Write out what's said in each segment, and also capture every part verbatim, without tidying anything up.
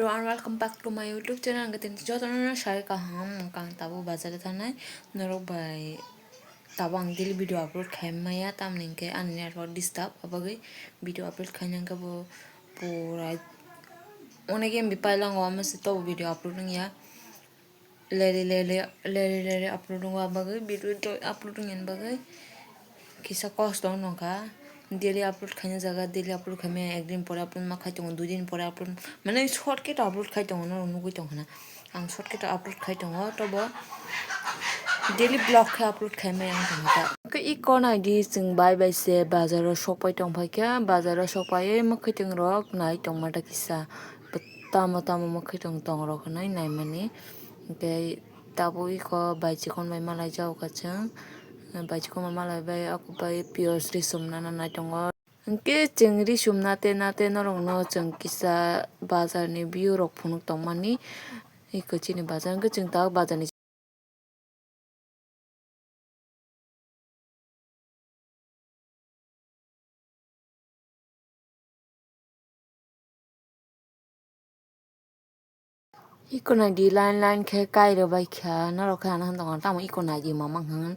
Hello and welcome back to my YouTube channel. Ang tini jotono no sai kaham, ang tabuk bazar o thangnai norok bai. Tabuk ang daily video upload khai maya, tamni hwnkhe ani network disturb, abagwi video upload khaina hwnkhe bo pura onek M B pailango, omo se tobo video upload wngya. Leri leri, leri leri upload wngma bagwi, video to upload wngya bagwi kisa kosto wngkha. Daily upload khaina jaga, daily upload khaimaya, ekdin pore upload ma khai tongo, dui din pore upload, mane shortcut upload khai tongo, norok nugwi tongkha na. Ang shortcut upload khai tongo, tobo daily vlog khe upload khaimaya wng tongkha ta. Khe iko naidi, chwng bai bai se bazaro sokpai tongphaikha, bazaro sokpaiwi mwkhwtwng rok nai tongma ta kisa. Tamo tamo mwkhwtwng tongrok hinwi naimani. Tei tabuk iko bai chikon bai malaijak kha chwng. Bai chikon bai malaibai, ako bai piyaj ri sumnano nai tongo. Hinkhe chwng ri sumna tei na tei norokno chwng kisa bazarni view rok phunuk tongmani. Iko chini bazar hinkhe chwng tabuk bazarni Iko naidi line line khe kai rwbaikha, norok khe ano hintongo tamo iko naidi mama hwn.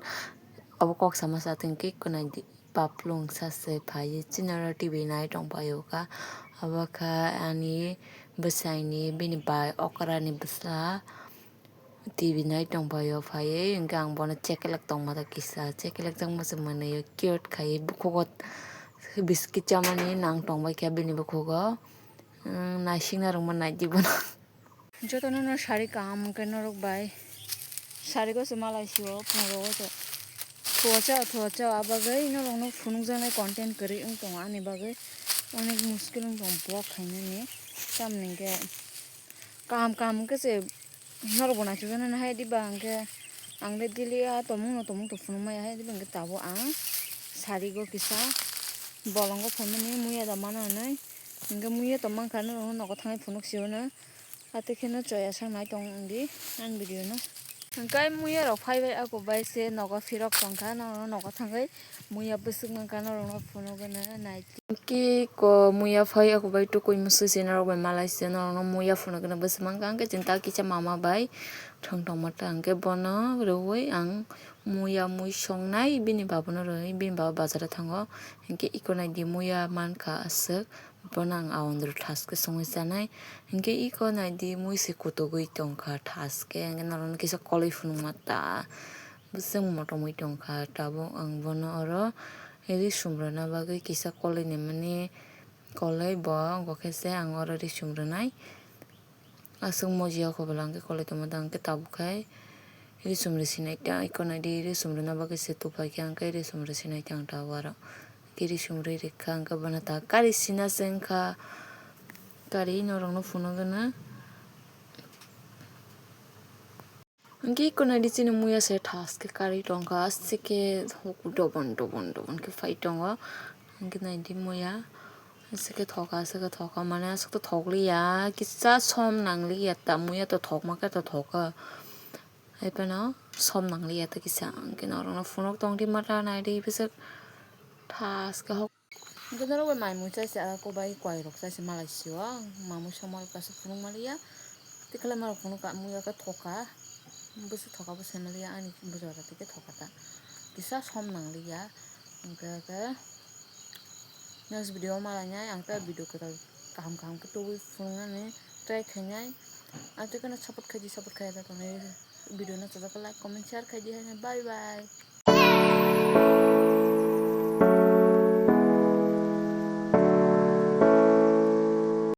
Obo kok sama sa tongkhe iko naidi paplung sa se phaiwi chini oro T V nai tongpaio kha. Obo kha ani bwsaini bini bai okrani bwsa. T V nai tongpaio phaiwi, hwnkhe ang bono chekelek tongma da kisa, chekelek jakma se mwnwi cute khai bukhugo biscuit chamani nang tongbaikha bini bukhugo. Naisingna rwngma naidi bono. Jotono no sari kaham hwnkhe norok bai sari go se malai sio phungo rogo se. Thuacha thuacha abagwi norokno phunukjaknai content kwrwi wng tongo ani bagwi onek muskil wng tongo vlog khainani tamni hwnkhe. Kaham kaham hwnkhe se norok bo naisukjaknai hai diba hwnkhe ang le daily a tongmung no tongmung tong phunukmaya hai diba hwnkhe tabuk ang sari go kisa bolongo phaimani muya da mano hinwi hwnkhe muya tongmang kha norokno nogo thangwi phunuk sio no atwi kheno choya sak nai tong di ang video no. Hwnkhe muya rok phaibai ako bai se nogo phirok tongkha norokno nogo thangwi muya bwswk mankha norokno phunukgwino nai. Kiko muya phai ako bai tukui mwswi se norok bai malai se norokno muya phunukgwino bwswk mankha hwnkhe chwng ta kisa mama bai thwng tongma ta hwnkhe bono rwui ang muya mui songnai bini babono rwui bini baba bazaro thango hwnkhe iko naidi muya mankha aswk. Bono ang aondro thaske songwi chanai. Hinkhe iko naidi mui se kutugwi tongkha thaske. Hinkhe norokno kisa kolwi phunukma ta bwswk motomwi tongkha. Tabuk ang bono oro ri sumrwna bagwi kisa kolwi naimani kolwi bo wngkha khe se ang oro ri sumrwnai. Aswk mojiya kho bwla hwnkhe kolwi tongma da hwnkhe tabuk khai ri sumrwi sinai ta iko naidi ri sumrwna bagwi se tuphai khe hwnkhe ri sumrwi sinai ta ang tabuk aro. Khe ri sumrwi rikha hwnkhe bono ta kari sina se wngkha kari norokno phunukgwino. Hwnkhe iko naidi chini muya se thaske kari tongkha aswk khe huku dobon dobon dobon khe phai tongo. Hwnkhe naidi muya aswk khe thoka aswk khe thoka mane aswk khe thokliya kisa som nangliya ta muya to thokma khe to thoka. Hai phano som nangliya ta kisa hwnkhe norokno phunuk tongdi mata naidi bwswk thaske hok. Hwnkhe norok bai mai mui chai se ako bai kwai rok chai se malai sio mamui songma rok kaisa phunuk maliya. Tikhlai ma rok phunuk ka muya khe thoka bwswk thoka bwswk maliya ani bwswk rok tikhe thoka ta kisa som nangliya. Hwnkhe khe next video malainai ang ta video kwtal kaham kaham khe tubui phunuknani try khainai. Ang tei kheno support khaidi support khaida tongnai video no chajak like comment share khaidi hai bye bye.